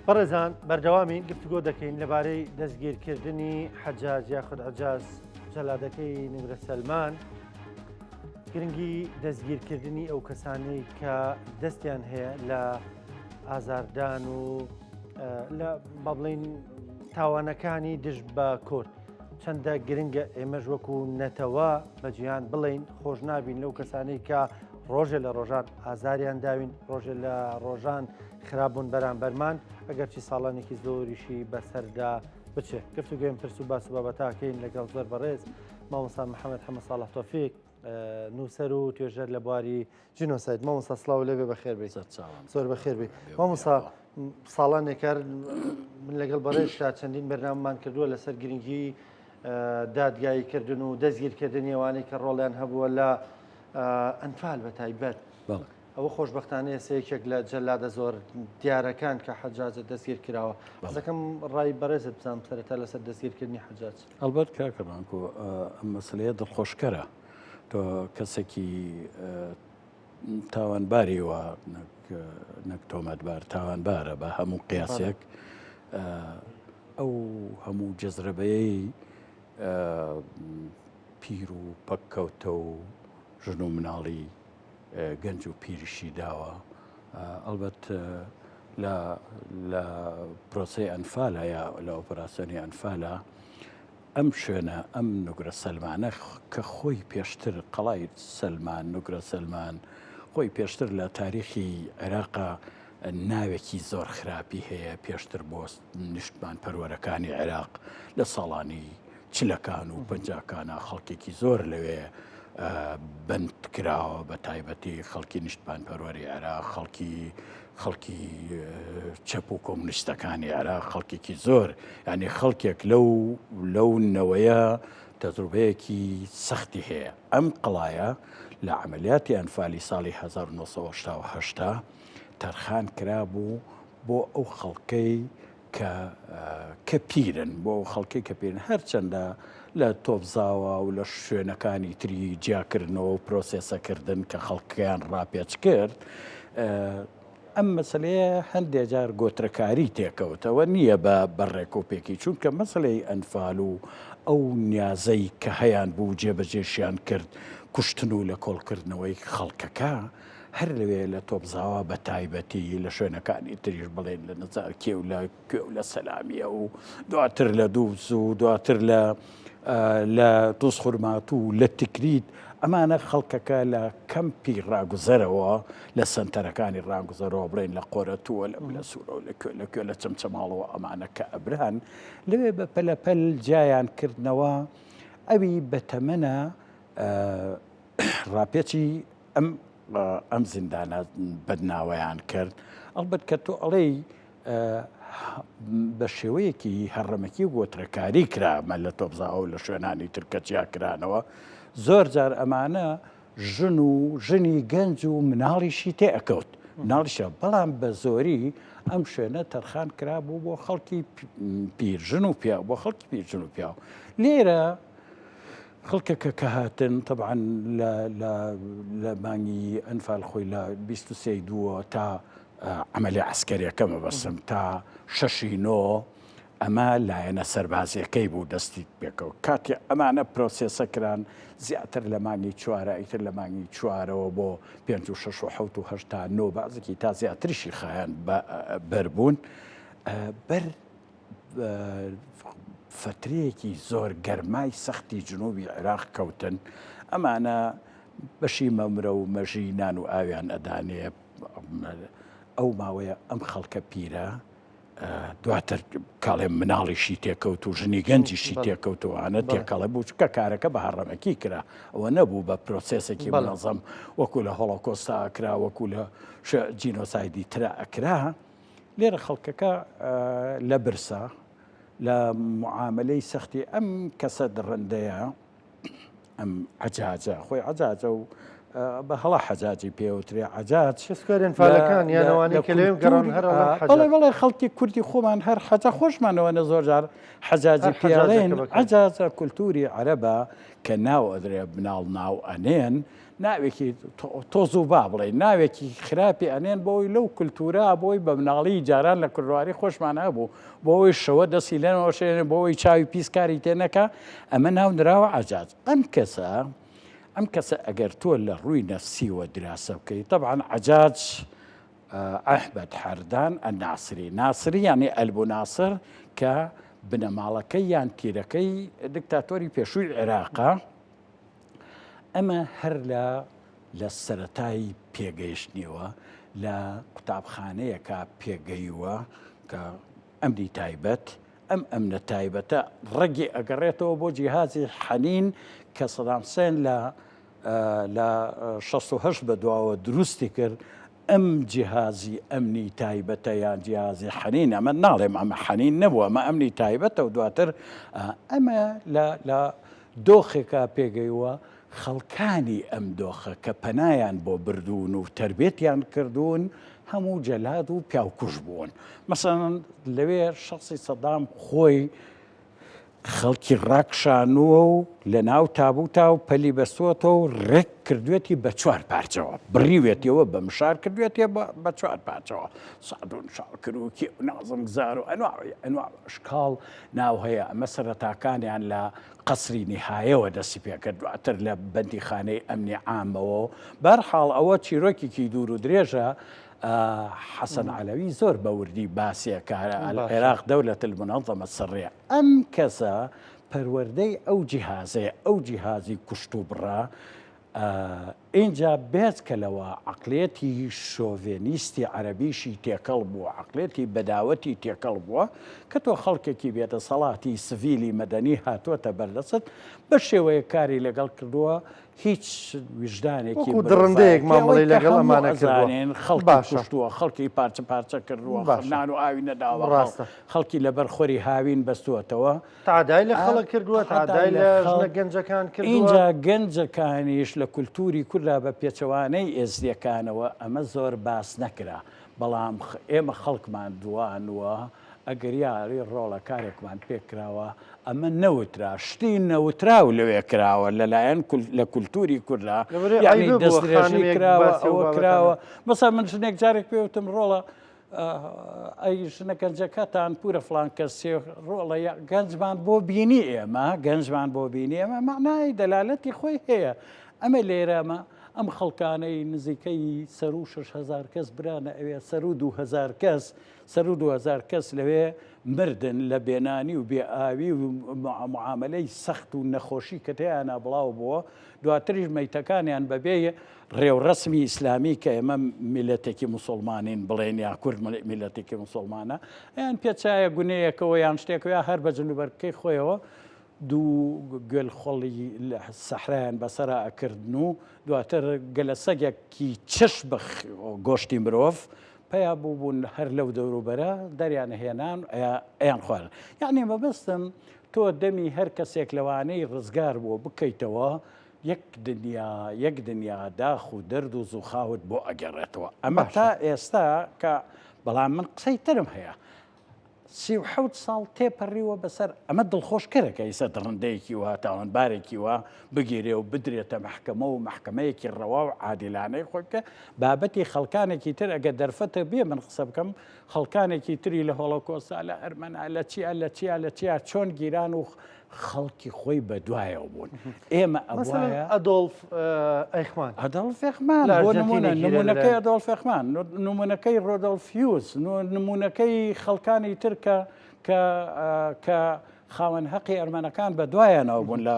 بەڕێزان بەردەوامین گفتوگۆ دەکەین لەبارەی دەستگیرکردنی حەجاج یاخود عجاز جەلادەکەی نمرە سەلمان گرنگی دەستگیرکردنی ئەو کەسانەی کە دەستیان هەیە لە ئازاردان و لە با بڵین تاوانەکانی دژ بە کورد چەندە گرنگە ئێمەش وەکو نەتەوە بە جیهان بڵین خۆش نابین لەو کەسانەی کە ڕۆژێ لە ڕۆژان ئازاریان داوین ڕۆژێ لە ڕۆژان خراپ بوون بەرامبەرمان ئەگەرچی ساڵانێکی زۆریشی بەسەردا بچێت گفتوگوێن پرس و باس و بابەتاکەین لەگەڵ زۆر بەڕێز مامۆستا محەممەد حەمە ساڵح تۆفیق نووسەر و توێژەر لە بواری جینۆساید مامۆستا سڵاو لێبێ بەخێر بێ زۆر بەخێر بێ مامۆستا ساڵانێکار من لەگەڵ بەڕێزتا چەندین بەرنامەمان کردووە لەسەر گرنگی دادگاییکردن و دەستگیرکردنی ئەوانەی کە ڕۆڵیان هەبووە لە ئەنفال بە تایبەت. ئەوە خۆشبەختانە ئێستا یەکێک لە جەلادە زۆر دیارەکان کە حەجاجە دەستگیر کراوە. حەزەکەم ڕای بەڕێزت بزانم سەرەتا لەسەر دەستگیرکردنی حەجاج. ئەڵبەت کاکە ڕانکۆ ئەم مەسلەیە دڵخۆشکەرە. تۆ کەسێکی تاوانباری وا نەک تۆمەتبار تاوانبارە بە هەموو قیاسێک ئەو هەموو جەزرەبەیەی پیر و پەککەوتە و ژن و مناڵی گەنج و پیریشی داوە ئەڵبەت لە لە پرۆسی ئەنفالە یا لە ئۆپەراسیۆنی ئەنفالە ئەم شوێنە، ئەم نوگرە سەلمانە کە خۆی پێشتر قەڵای سەلمان، نوگرە سەلمان، خۆی پێشتر لە تاریخی عێراقا ناوێکی زۆر خراپی هەیە، پێشتر بۆ نیشتمان پەروەرەکانی عێراق لە ساڵانی چلەکان و پەنجاکانا خەڵکێکی زۆر لەوێ بەند کراوە بە تایبەتی خەڵکی نیشتمان پەروەری عێراق، خەڵکی خەڵکی چەپ و کۆمونیستەکانی عێراق خەڵکێکی زۆر یعنی خەڵکێک لەو لەو نەوەیە تەجروبەیەکی سەختی هەیە ئەم قڵایە لە عملیاتی ئەنفالی ساڵی 1970 تەرخان کرابوو بۆ ئەو خەڵکەی کە کە پیرن بۆ ئەو خەڵکەی کە پیرن هەرچەندە لە تۆپزاوە و لە شوێنەکانی تری جیاکردنەوە و پرۆسێسەکردن کە خەڵکیان ڕاپێچ کرد ئەم مەسلەیە هەندێ جار گۆترەکاری تێکەوتەوە نییە بە بەڕێکۆپێکی چونکە مەسلەی ئەنفال و ئەو نیازەی کە هەیان بوو جێبەجێشیان کرد کوشتن و لە کۆڵکردنەوەی خەڵکەکە هەر لەوێ لە تۆپزاوا بە تایبەتی لە شوێنەکانی تریش بڵێن لە نەزارکێ و لە کوێ و لە سەلامیە و دواتر لە دووز و دواتر لە لە توز خورماتوو لە تکریت ئەمانە خەڵکەکە لە کەمپی ڕاگوزەرەوە لە سنتەرەکانی ڕاگوزەرەوە بڵێن لە قۆرەتووە لە لە سوورەوە لە کوێ لە کوێ لە چەمچەماڵەوە ئەمانە کە ئەبران لەوێ بە پەلەپەل جیایان کردنەوە ئەوی بەتەمەنە ڕاپێچی ئەم ئەم زیندانە بەدناوەیان کرد ئەڵبەت کە تۆ ئەڵێی بە شێوەیەکی هەڕەمەکی و گۆترەکاری کرا مە لە تۆپزاوە و لە شوێنانی تر کە جیا کرانەوە زۆر جار ئەمانە ژن و ژنی گەنج و مناڵیشی تێ ئەکەوت مناڵیشە بەڵام بە زۆری ئەم شوێنە تەرخان کرابوو بۆ خەڵکی پیرژن و پیاو بۆ خەڵکی پیرژن و پیاو لێرە خەڵکەکە کە هاتن تەبعەن لە لە لە مانگی ئەنفال خۆی لە 23 دووە تا عملی عسکەریەکە مەبەستم تا شەشی نۆ ئەمە لایەنە سەربازیەکەی بوو دەستی پێکەوە کاتێ ئەمانە پرۆسێسە کران زیاتر لە مانگی چوارە ئیتر لە مانگی چوارەوە بۆ پێنج و شەش و حەوت و هەشتا نۆ بازێکی تا زیاتریشی خایان بەربوون بەر فەترەیەکی زۆر گەرمای سەختی جنوبی عێراق کەوتن، ئەمانە بەشی مەمرە و مەژی نان و ئاویان ئەدانێ، ئەو ماوەیە ئەم خەڵکە پیرە دواتر کاڵێ مناڵیشی تێکەوت و ژنی گەنجیشی تێکەوتوانە تێکەڵە بوو چکە کارەکە بە هەڕەمەکی کرا ئەوە نەبوو بە پرۆسێسێکی منەزەم وەکو لە هۆڵۆکۆستا ئەکرا وەکو لە جینۆسایدی ترا ئەکرا. لێرە خەڵکەکە لە برسا، لە معامەلەی سەختی ئەم کەسە دڕندەیە، ئەم عەجاجە، خۆی عەجاجە و بە هەڵە حەجاجی پێوترێ عەجاج کەسوکاری ئەنفالەکان یان ئەوانەی کە لەوێم گەڕان هەر ئەڵێن حەجاج. بەڵێ بەڵێ خەڵکی کوردی خۆمان هەر حەجا خۆشمانەوە نە زۆر جار حەجاجی هەر حەجاجەکە پێڵێن بەکار. عەجاجە کولتوری عەرەبە کە ناو ئەدرێ مناڵ ناو ئەنێن ناوێکی تۆز و با بڵێ ناوێکی خراپی ئەنێن بۆی لەو کولتورە بۆی بە مناڵی جاران لە کوردواری خۆشمان هەبوو بۆ ئەوی شەوە دەستی لێنەوەشێنێ بۆ ئەوی چاوی پیس کاری تێ نەکا ئەمە ناو نراوە عەجاج ئەم کەسە ئەم کەسە ئەگەر تۆ لە ڕووی نەفسیوە دراسە بکەی تەبعەن عەجاج ئەحمەد حەردان ئەناسری ناسری یانی ئەلبو ناسر کە بنەماڵەکەی یان تیرەکەی دکتاتۆری پێشووی عێراقە ئەمە هەر لە لە سەتای پێگەیشتنیەوە لە قوتابخانەیەکە پێگەیوە کە ئەمری تایبەت، ئەم ئەمنە تایبەتە ڕەگی ئەگەڕێتەوە بۆ جیهازی حەنین کە سەدام حسێن لە لە 68 بە دواوە دروستی کرد ئەم جیهازی ئەمنی تایبەتە یان جیهازی حەنین ئەمە ناڵێم ئەمە حەنین نەبوو ئەمە ئەمنی تایبەتە و دواتر ئەمە لە لە دۆخێکا پێگەیوە خەڵکانی ئەم دۆخە کە پەنایان بۆ بردوون و تەربێتیان کردوون هەموو جەلاد و پیاوکوژ بوون. مەسەلەن لەوێ شەخسی سەدام خۆی خەڵکی ڕاکشانووە و لە ناو تابووتا و پەلی بەستووەتەوە و ڕێک کردوێتی بە چوار پارچەوە، بڕیوێتیەوە بە مشار کردوێتیە بە چوار پارچەوە. سادون شاکر و کێ و نازم گزار و ئەنواع ئەنواع ئەشکاڵ ناو هەیە. ئەمە سەرەتاکانیان لە قەسری نیهایەوە دەستی پێکرد، دواتر لە بەندیخانەی ئەمنی عامەوە. بەهەرحاڵ ئەوە چیرۆکێکی دوور و درێژە، حەسەن عەلەوی زۆر بە وردی باسی ئەکا، العراق دولة المنظمە السریە. ئەم کەسە پەروەردەی ئەو جیهازەیە، ئەو جیهازی کوشتوبڕە، ئینجا بێجگە لەوە عەقڵیەتی شۆڤێنیستی عەرەبیشی تێکەڵ بووە، عەقڵیەتی بەداوەتی تێکەڵ بووە، کە تۆ خەڵکێکی بێدەسەڵاتی سڤیلی مەدەنی هاتووەتە بەردەستت، بە شێوەیەک کاری لەگەڵ کردووە هیچ ویژدانێکی وەکو دڕندەیەک مرۆڤایەتی ئەوەی مامەڵەی کە لەگەڵ هەموو ئەمانە کردووە. ئەزانین خەڵکی باشە. کوشتووە، خەڵکی پارچە پارچە کردووە، باشە. نان و ئاوی نەداوە، ڕاستە. خەڵکی لەبەر خۆری هاوین بەستووەتەوە. تەعدای لە خەڵک کردووە، تەعدای تەعدای لە لە ژنە خەڵک، گەنجەکان کردووە. ئینجا گەنجەکانیش لە کولتووری کوردا بە پێچەوانەی ئێزدییەکانەوە ئەمە زۆر باس نەکرا، بەڵام ئێمە خەڵکمان دوانووە، ئەگەر یاری ڕۆڵە کارێکمان پێ کراوە، ئەمە نەوترا، شتی نەوتراو لەوێ کراوە لەلایەن لە کولتووری کوردا، لەبەرئەوەی یانی عەیبە بووە دەستدرێژی خانمێک کراوە، باسی ئەو ئەوە بابەتانە. کراوە، مەسەلەن من ژنێک جارێک پێ وتم ڕۆڵە ئەی ژنە گەنجەکەتان پورە فڵان کەسێ ڕۆڵە گەنجمان بۆ بینی ئێمە گەنجمان بۆ بینی ئێمە معنای دەلالەتی خۆی هەیە ئەمە لێرەمە ئەم خەڵکانەی نزیکەی سەر و 6هزار کەس برانە ئەوێ سەر و 2000 کەس سەر و 2000 کەس لەوێ مردن لە بێنانی و بێئاوی و معاملەی سەخت و نەخۆشی کە تیانە بڵاو بووە دواتریش مەیتەکانیان بەبێ ڕێوڕەسمی ئیسلامی کە ئێمە میللەتێکی موسوڵمانین بڵێین یا کورد میللەتێکی موسوڵمانە یان پێچایە گونەیەکەوە یان شتێکەوە یا هەر بە جلوبەرگەکەی خۆیەوە دوو گوێل خۆڵی سەحرایان بەسەرا ئەکردن و دواتر گەلە سەگێکی چش بە گۆشتی مرۆڤ پیا بوو بوون هەر لەو دەوروبەرە دەریان هێنان ئەیان خوارد یعنی مەبەستم تۆ دەمی هەر کەسێک لەوانەی ڕزگار بووە بکەیتەوە یەک دنیا یەک دنیا داخ و دەرد و زووخاوت بۆ ئەگەڕێتەوە ئەمە تا ئێستا کە بەڵام من قسەی ترم هەیە 37 ساڵ تێپەڕیوە بەسەر ئەمە دڵخۆشکەرە کە ئیسە دڕندەیەکی وا تاوانبارێکی وا بگیرێ و بدرێتە مەحکەمە و مەحکەمەیەکی ڕەوا و عادیلانەی خۆی بکە بابەتی خەڵکانێکی تر ئەگەر دەرفەتە بێ من قسە بکەم خەڵکانێکی تری لە هۆڵۆکۆستا لە ئەرمەنا لە چیا لە چیا لە چیا چۆن گیران و خەڵکی خۆی بە دوایەوە بوون ئێمە ئەبوایە ئەدۆڵف ئەیخمان ئەدۆڵف ئەیخمان بۆ نمونە نمونەکەی ئەدۆڵف ئەیخمان نمونەکەی ڕۆدۆڵف هیوز نمونەکەی خەڵکانی تر کە کە کە خاوەن هەقی ئەرمەنەکان بە دوایانەوە بوون لە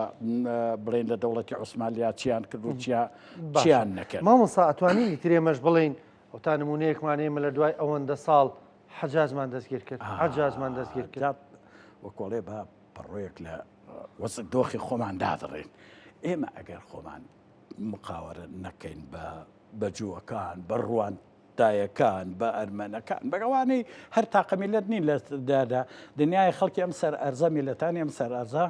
بڵێن لە دەوڵەتی عوسمانلیا چیان کرد و چیا چیان نەکرد مامۆستا ئەتوانین ترێمەش بڵین ئەو تا نمونەیەکمان ئێمە لە دوای ئەوەندە ساڵ حەجاجمان دەستگیر کرد حەجاجمان دەستگیر کرد وەکۆڵێ بە پەڕۆیەک لە وەزع دۆخی خۆمان دادڕین ئێمە ئەگەر خۆمان مقاوەرە نەکەین بە بە جووەکان بە ڕوان ماڵتایەکان، بە ئەرمەنەکان، بە ئەوانەی هەر تاقە میللەت نین لە دنیای خەڵکی ئەم سەر ئەرزە میللەتانی ئەم سەر ئەرزە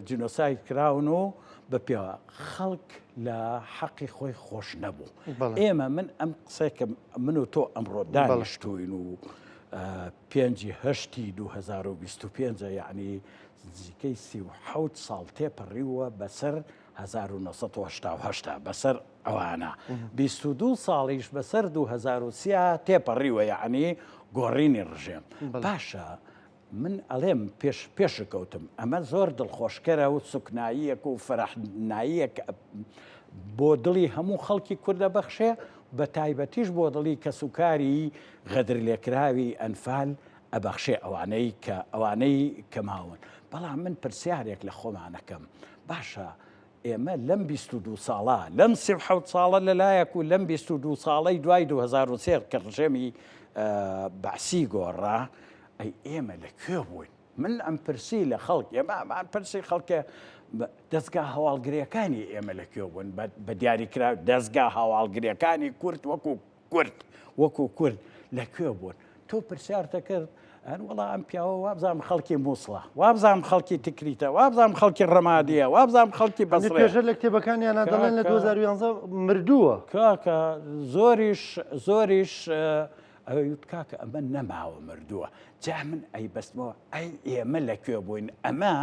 جینۆساید کراون و بە پێوە خەڵک لە حەقی خۆی خۆش نەبوو. ئێمە من ئەم قسەیەکم من و تۆ ئەمڕۆ دانیشتوین و پێنجی هەشتی 2025 یعنی نزیکەی 37 ساڵ تێپەڕیوە بەسەر 1970 بەسەر ئەوانە 22 ساڵیش بەسەر 2003 تێپەڕیوە یعنی گۆڕینی ڕژێم باشە من ئەڵێم پێش پێشکەوتم ئەمە زۆر دڵخۆشکەرە و سوکناییەک و فەرحناییەک بۆ دڵی هەموو خەڵکی کوردە بەخشێ بە تایبەتیش بۆ دڵی کەسوکاری غەدرلێکراوی ئەنفال ئەبەخشێ ئەوانەی کە ئەوانەی کە ماون بەڵام من پرسیارێک لە خۆمانەکەم باشە ئێمە لەم 22 ساڵە لەم 37 ساڵە لەلایەک و لەم 22 ساڵەی دوای 2023 کە ڕژێمی بەعسی گۆڕا ئەی ئێمە لە کوێ بووین؟ من ئەم پرسی لە خەڵک ئێمە ئەمان پرسی خەڵکە دەستگا هەواڵگرەکانی ئێمە لە کوێ بوون بە دیاریکرا دەستگا هەواڵگرەکانی کورد وەکو کورد وەکو کورد لە کوێ بوون تۆ پرسیار دەکرد هەر وەڵا ئەم پیاوە وابزانم خەڵکی مووسڵە وابزانم خەڵکی تکریتە وابزانم خەڵکی ڕەمادیە وابزانم خەڵکی بەسڕێ پێشتر لە کتێبەکانیانە دەڵێن لە 2011 مردووە کاکە زۆریش زۆریش ئەوەی وت کاکە ئەمە نەماوە مردووە جا من ئەیبەستمەوە ئەی ئێمە لە کوێ بووین ئەمە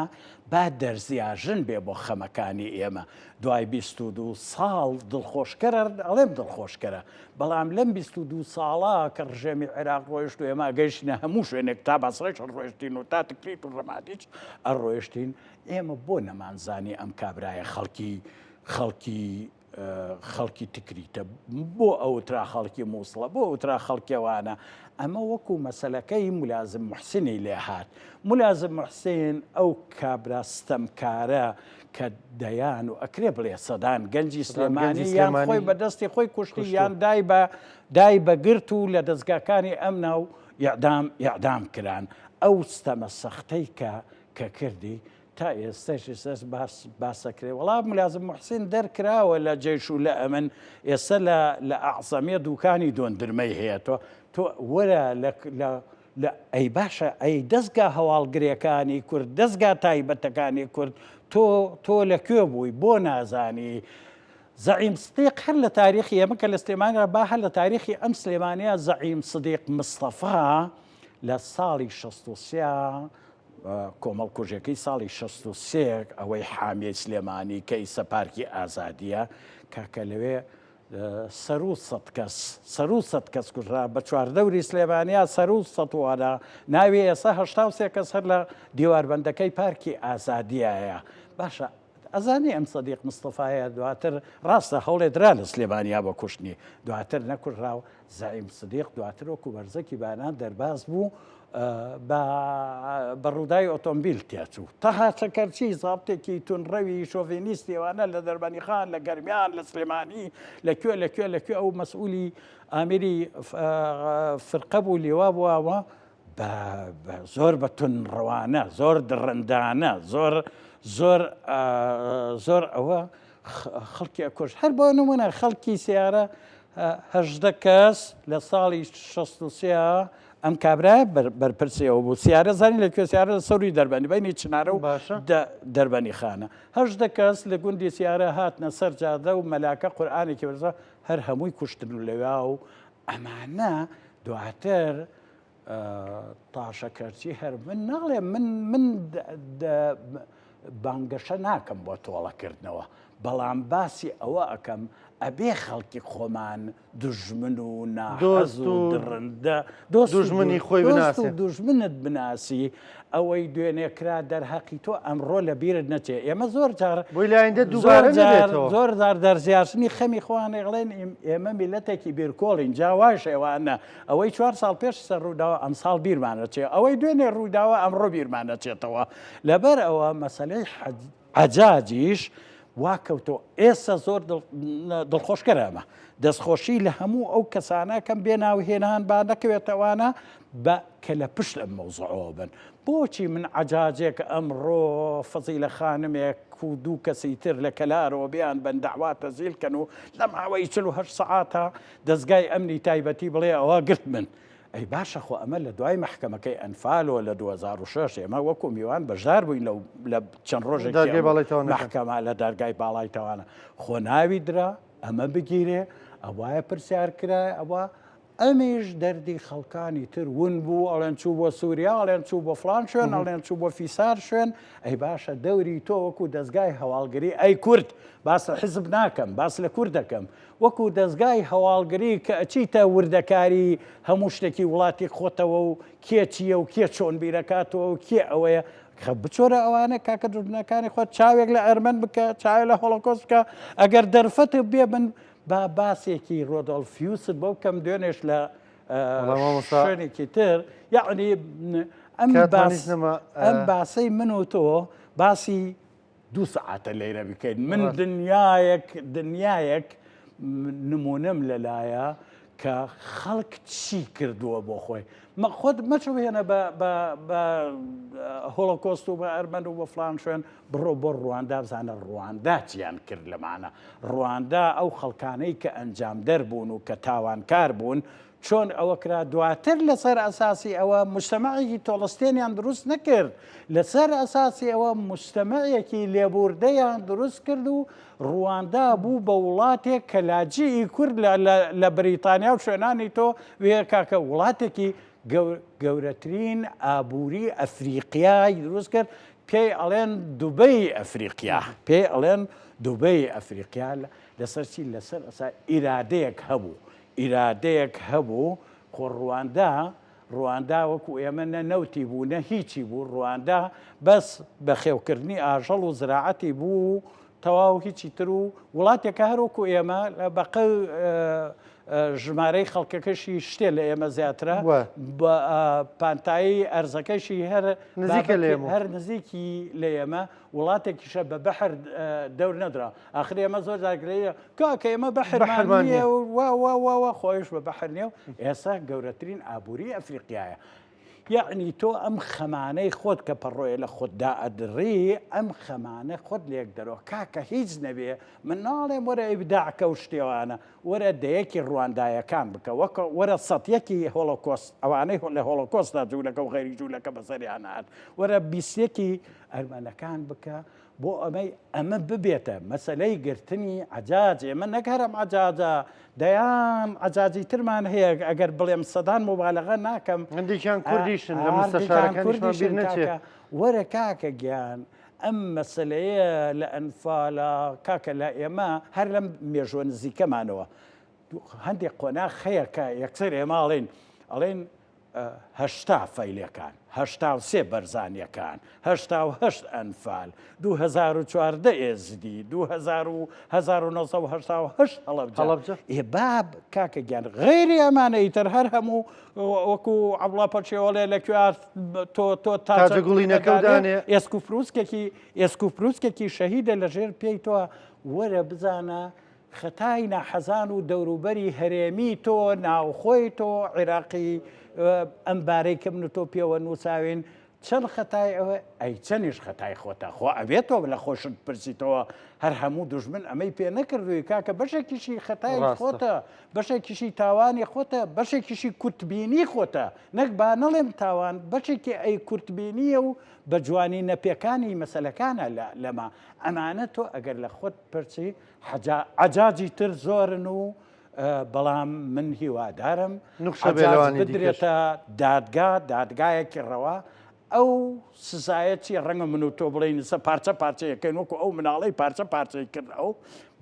با دەرزیاژن بێ بۆ خەمەکانی ئێمە دوای 22 ساڵ دڵخۆشکەرە ئەڵێم دڵخۆشکەرە بەڵام لەم 22 ساڵە کە ڕژێمی عێراق ڕۆیشت و ئێمە گەیشتە هەموو شوێنێک تا بەسڕێش ڕۆیشتین و تا تکریت و ڕەمادیش ئەڕۆیشتین ئێمە بۆ نەمانزانی ئەم کابرایە خەڵکی خەڵکی خەڵکی تکریتە بۆ ئەوترا خەڵکی مووسڵە بۆ ئەوترا خەڵکیەوانە ئەمە وەکو مەسلەکەی ملازم محسنی لێهات ملازم محسین ئەو کابرا ستەمکارە کە دەیان و ئەکرێ بڵێ سەدان گەنجی سلێمانی یان خۆی بەدەستی خۆی کوشتی یان دای بە دای بەگرت و لە دەستگاکانی ئەم ناو یعدام یعدام کران ئەو ستەمە سەختەی کە کە کردی تا ئێستەش ئێستەش باس باسەکرێ وەڵا ملازم محسین دەرکراوە لە جەیش و لە ئەمن ئێستا لە لە ئەعزەمیە دوکانی دۆندرمەی هەیە تۆ تۆ وەرە لە لە لە ئەی باشە ئەی دەستگا هەواڵگرێکانی کورد دەستگا تایبەتەکانی کورد تۆ تۆ لە کوێ بووی بۆ نازانی زەعیم سدیق هەر لە تاریخی ئێمە کە لە سلێمانیا با هەر لە تاریخی ئەم سلێمانیا زەعیم سدیق مستەفا لە ساڵی 63 کۆمەڵکوژیەکەی ساڵی 63 ئەوەی حامیەی سلێمانی کە ئیسە پارکی ئازادیە کاکە لەوێ سەرو سەد کەس سەرو سەد کەس کوژرا بە چواردەوری سلێمانیا سەرو سەد ناوی ئێستا 83 کەس هەر لە دیواربەندەکەی پارکی ئازادیایە باشە ئەزانی ئەم سەدیق مستەفایە دواتر ڕاستە هەوڵێ درا لە سلێمانیا بە کوشتنی دواتر نەکوژرا و زەعیم سدیق دواتر وەکو بەرزەکی بانان دەرباز بوو بە ڕووداوی ئۆتۆمبیل تێچوو تەها چەکەرچی زابتێکی تونڕەوی شۆڤێنیستی ئەوانە لە دەربەنیخان لە گەرمیان لە سلێمانی لە کوێ لە کوێ لە کوێ ئەو مەسئولی ئامیری فرقە بوو لیوا بووەوە زۆر بە تونڕەوانە زۆر دڕندانە زۆر زۆر زۆر ئەوە خەڵکی ئەکۆش هەر بۆ نمونە خەڵکی سیارە هەژدە کەس لە ساڵی 63 ئەم کابرا بەرپرسیەوە بوو سیارە زانی لە کوێ سیارە لە سەوری دەربەنی بینی چنارە و باشە دەربەنی خانە هەژدە کەس لە گوندی سیارە هاتنە سەر جادە و مەلاکە قورئانێکی بەرزە هەر هەمووی کوشتن و لەویا و ئەمانە دواتر تاشەکەرچی هەر من ناڵێم من من بانگەشە ناکەم بۆ تۆڵەکردنەوە بەڵام باسی ئەوە ئەەکەم ئەبێ خەڵکی خۆمان دوژمن و ناحەز و دڕندە دۆست دوژمنی خۆی بناسی دوژمنت بناسی ئەوەی دوێنێ کرا دەرهەقی تۆ ئەمڕۆ لە بیرت نەچێ ئێمە زۆر جار بۆی لایندە دووبارە نەبێتەوە زۆر جار دەرزیاشنی خەمی خۆیان ئەڵێن ئێمە میلەتێکی بیرکۆڵین جا وایش ئێوانە ئەوەی چوار ساڵ پێش سەر ڕووداوە ئەمساڵ بیرمان ئەچێ ئەوەی دوێنێ ڕووداوە ئەمڕۆ بیرمان ئەچێتەوە لەبەر ئەوە مەسەلەی عەجاجیش. وا کەوتەوە ئێستا زۆر دڵخۆشکەرە ئەمە دەستخۆشی لە هەموو ئەو کەسانە کەم بێ ناوهێنان با نەکەوێتەوانە بە کە لە پشت ئەم مەوزوعەوە بن بۆچی من عەجاجێک ئەمڕۆ فەزیلە خانمێک و دوو کەسی تر لە کەلارەوە بیان بەن دەعوا تەزیل کەن و لە ماوەی 48 سەعاتە دەزگای ئەمنی تایبەتی بڵێ ئەوە گرت من ئەی باشە خۆ ئەمە لە دوای مەحکەمەکەی ئەنفالەوە لە 2006 ئێمە وەکو میوان بەشدار بووین لەو لە چەند ڕۆژێک دادگای باڵای تاوانەکان. مەحکەمە لە دادگای باڵای تاوانە خۆ ناوی درا ئەمە بگیرێ ئەوایە پرسیار کرایە ئەوە ئەمیش دەردی خەڵکانی تر ون بوو ئەڵێن چوو بۆ سووریا ئەڵێن چوو بۆ فڵان شوێن ئەڵێن چوو بۆ فیسار شوێن ئەی باشە دەوری تۆ وەکو دەزگای هەواڵگری ئەی کورد باس لە حزب ناکەم باس لە کورد دەکەم وەکو دەزگای هەواڵگری کە ئەچیتە وردەکاری هەموو شتێکی وڵاتی خۆتەوە و کێ چییە و کێ چۆن بیرەکاتەوە و کێ ئەوەیە خە بچۆرە ئەوانە کاکە دوژمنەکانی خۆت چاوێک لە ئەرمەن بکە چاوێ لە هۆڵۆکۆست بکە ئەگەر دەرفەتت بێ من با باسێکی ڕۆدۆڵف هیوست بۆ بکەم دوێنێش لە شوێنێکی تر یعنی ئەم باس ئەم باسەی من و تۆ باسی دوو سەعاتە لەیرە بکەین من دنیایەک دنیایەک نمونەم لەلایە کە خەڵک چی کردووە بۆ خۆی خۆت مەچۆ بهێنە بە هۆڵۆکۆست و بە ئەرمەن و بە فلان شوێن بڕۆ بۆ ڕواندا بزانە ڕواندا چیان کرد لەمانە ڕواندا ئەو خەڵکانەی کە ئەنجامدەر بوون و کە تاوانکار بوون چۆن ئەوە کرا دواتر لەسەر ئەساسی ئەوە مجتەمەعێکی تۆڵەستێنیان دروست نەکرد لەسەر ئەساسی ئەوە مجتەمەعێکی لێبوردەیان دروست کرد و ڕواندا بوو بە وڵاتێک کە لاجیئی کورد لە بریتانیا و شوێنانی تۆ وێ کاکە وڵاتێکی گەورەترین ئابووری ئەفریقیای دروست کرد پێی ئەڵێن دوبەی ئەفریقیا پێی ئەڵێن دوبەی ئەفریقیا لەسەر چی لەسەر ئەسا ئیرادەیەک هەبوو ئیرادەیەک هەبوو، خۆ ڕواندا، ڕواندا وەکو ئێمە نە نەوتی بوو نە هیچی بوو، ڕواندا بەس بەخێوکردنی ئاژەڵ و زراعەتی بوو و تەواو هیچی تر و وڵاتێکە هەر وەکو ئێمە بەقە ژمارەی خەڵکەکەشی شتێ لە ئێمە زیاترە پانتایی ئەرزەکەشی هەر نزیکە لە ئێمە هەر نزیکی لە ئێمە وڵاتێکیشە بە بەحر دەور نەدرا ئاخر ئێمە زۆر جار گلەیی کاکە ئێمە بەحرمان نییە و وا وا وا وا خۆیش بە بەحر نییە و ئێستا گەورەترین ئابووری ئەفریقیایە. یەعنی تۆ ئەم خەمانەی خۆت کە پەڕۆیە لە خۆت دائەدڕی ئەم خەمانە خۆت لێک دەرۆ کاکە هیچ نەبێ من ناڵێم وەرە ئیبداع کە و شتێوانە وەرە دەیەکی ڕواندایەکان بکە وەک وەرە سەتیەکی هۆڵۆکۆست ئەوانەی لە هۆڵۆکۆستدا جوولەکە و غەیری جوولەکە بەسەریان هات وەرە بیستێکی ئەرمەنەکان بکە بۆ ئەمەی ئەمە ببێتە مەسەلەی گرتنی عەجاج، ئێمە نەک هەر ئەم عەجاجە، دەیان عەجاجی ترمان هەیە، ئەگەر بڵێم سەدان موبالەغە ناکەم. هەندێکیان کوردیشن لە مستەشارەکانیشمان بیر نەچێ. وەرە کاکە گیان ئەم مەسەلەیە لە ئەنفالە کاکە لە ئێمە هەر لەم مێژووە نزیکەمانەوە هەندێک قۆناغ هەیە کە یەکسەر ئێمە ئەڵێین ئەڵێن 80 فەیلەکان، 83 بەرزانیەکان، 88 ئەنفال، 2014 ئێزدی، 1988 هەڵەبجە. ئێ باب کاکە گیان غەیری ئەمانە ئیتر هەر هەموو وەکو عەبڵا پەشێوەڵێ لە کوێ تۆ تۆ تاجە گوڵینەکە دانێ ئێسک و پروسکێکی ئێسک و پروسکێکی شەهیدە لە ژێر پێی تۆ وەرە بزانە خەتای ناحەزان و دەوروبەری هەرێمی تۆ، ناوخۆی تۆ، عیراقی ئەم بارەی کە من و تۆ پێوە نووساوین، چەند خەتای ئەوە، ئەی چەنیش خەتای خۆتە؟ خۆ ئەبێ تۆ لە خۆشت پرسیتەوە هەر هەموو دوژمن ئەمەی پێ نەکردووی کاکە بەشێکیشی خەتای خۆتە، بەشێکیشی تاوانی خۆتە، بەشێکیشی کورتبینی خۆتە، نەک با نەڵێم تاوان، بەشێکی ئەی کورتبینییە و بە جوانی نەپێکانی مەسەلەکانە لەمە. ئەمانە تۆ ئەگەر لە خۆت پرسی عەجاجی تر زۆرن و بەڵام من هیوادارم عەجاج بدرێتە دادگا دادگایەکی ڕەوا ئەو سزایە چی ڕەنگە من و تۆ بڵێین سە پارچە پارچەیەکەین وەکو ئەو مناڵەی پارچە پارچەی کرد ئەو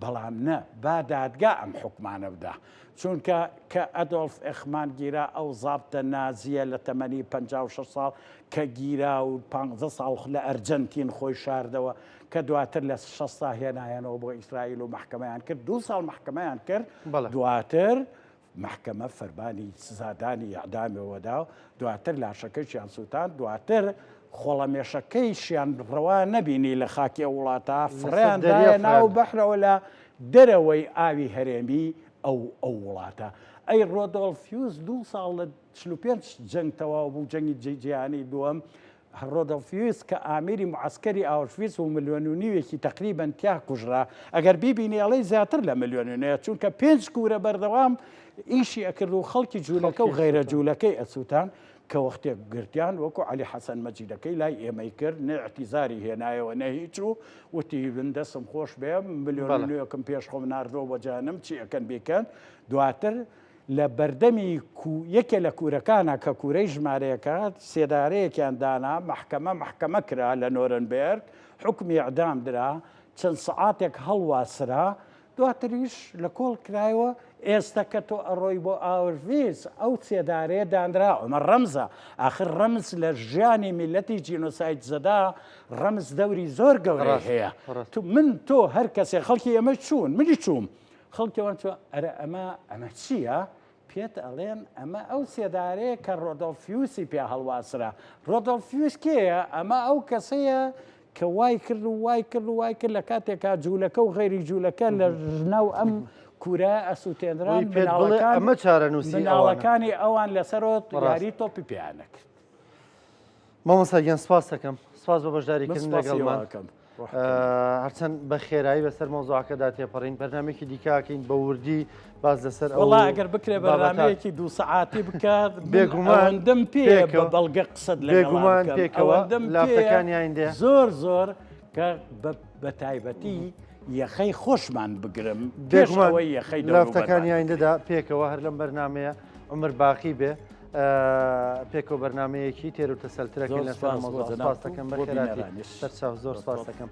بەڵام نە با دادگا ئەم حکمانە بدا چونکە کە ئەدۆلف ئێخمان گیرا ئەو زابتە نازیە لە تەمەنی 56 ساڵ کە گیرا و 15 ساڵ لە ئەرجەنتین خۆی شاردەوە کە دواتر لە شەستا هێنایانەوە بۆ ئیسرائیل و مەحکەمەیان کرد دوو ساڵ مەحکەمەیان کرد دواتر مەحکەمە فەرمانی سزادانی ئیعدامەوەدا و دواتر لاشەکەشیان سووتان دواتر خۆڵەمێشەکەیشیان ڕەوا نەبینی لە خاکی ئەو وڵاتە فڕێیان دایە ناو بەحرەوە لە دەرەوەی ئاوی هەرێمی ئەو ئەو وڵاتە. ئەی ڕۆدۆڵف هیوس دوو ساڵ لە 45 جەنگ تەواو بوو جەنگی جیهانی دووەم ڕۆدۆڵف هیوس کە ئامیری معسکەری ئاوشڤیتس و ملیۆن و نیوێکی تەقریبەن تیا کوژرا ئەگەر بیبینی ئەڵێی زیاتر لە ملیۆن و نێ چونکە پێنج کوورە بەردەوام ئیشی ئەکرد و خەڵکی جوولەکە و غەیرە جوولەکەی ئەسووتان کە وەختێک گرتیان وەکو عەلی حەسەن مەجیدەکەی لای ئێمەی کرد نە ئیعتیزاری هێنایەوە نە هیچ و وتی من دەستم خۆش بێ ملیۆن و نوێکم پێش خۆم ناردووە بۆ جەهەنم چی ئەکەن بیکەن دواتر لە بەردەمی یەکێ لە کوورەکانە کە کوورەی ژمارەیەکە سێدارەیەکیان دانا مەحکەمە مەحکەمە کرا لە نۆرنبێرگ حوکمی ئیعدام درا چەند سەعاتێک هەڵواسرا دواتریش لە کۆڵ کرایەوە، ئێستە کە تۆ ئەڕۆی بۆ ئاوشڤیتس ئەو سێدارەیە دانرا، ئەمە ڕەمزە، ئاخر ڕەمز لە ژیانی میللەتی جینۆساید زەدە ڕەمز دەوری زۆر گەورەی هەیە، من تۆ هەر کەسێ خەڵکی ئێمە چوون، منیش چووم، خەڵکی ئەوان چووە ئەرە ئەمە ئەمە چییە؟ پێت ئەڵێن ئەمە ئەو سێدارەیە کە ڕۆدۆڵف هیوسی پێ هەڵواسرا. ڕۆدۆڵف هیوس کێیە؟ ئەمە ئەو کەسەیە کە وای کرد و وای کرد و وای کرد لە کاتێکا جوولەکە و غەیری جوولەکە لە ناو ئەم کورە ئەسووتێنران پێت بڵێ مناڵەکان ئەمە چارەنووسی ئەوانە. مناڵەکانی ئەوان لەسەرۆ یاری تۆپی پێیان نەکرد. مامۆستا گیان سپاس دەکەم سپاس بۆ من بەشداریکردن سپاسی لەگەڵمان. ئێوە ئەکەم. هەرچەند بە خێرایی بەسەر مەوزوعەکەدا تێپەڕین بەرنمێکی دیکەکەین بە وردی باز لەسەر ئەو وەڵا ئەگەر بکرێ بەرنمەیەکی دوو سەعاتی بکات بێگومان دەم پێ بە بەڵگە قسەت لە بێگومان پێکەوە لافتەکانی ئایندە زۆر زۆر کە بە تایبەتی یەخەی خۆشمان بگرم بێگومان یەخەی لافتەکانی ئایندەدا پێکەوە هەر لەم بەرنمەیە عمر باقی بێ پێکەوە بەرنمەیەکی تێر و تەسەلترەکەین لەسەر مەوزوع. سپاس دەکەم بەخێرهاتی سەرچاو زۆر سپاس دەکەم.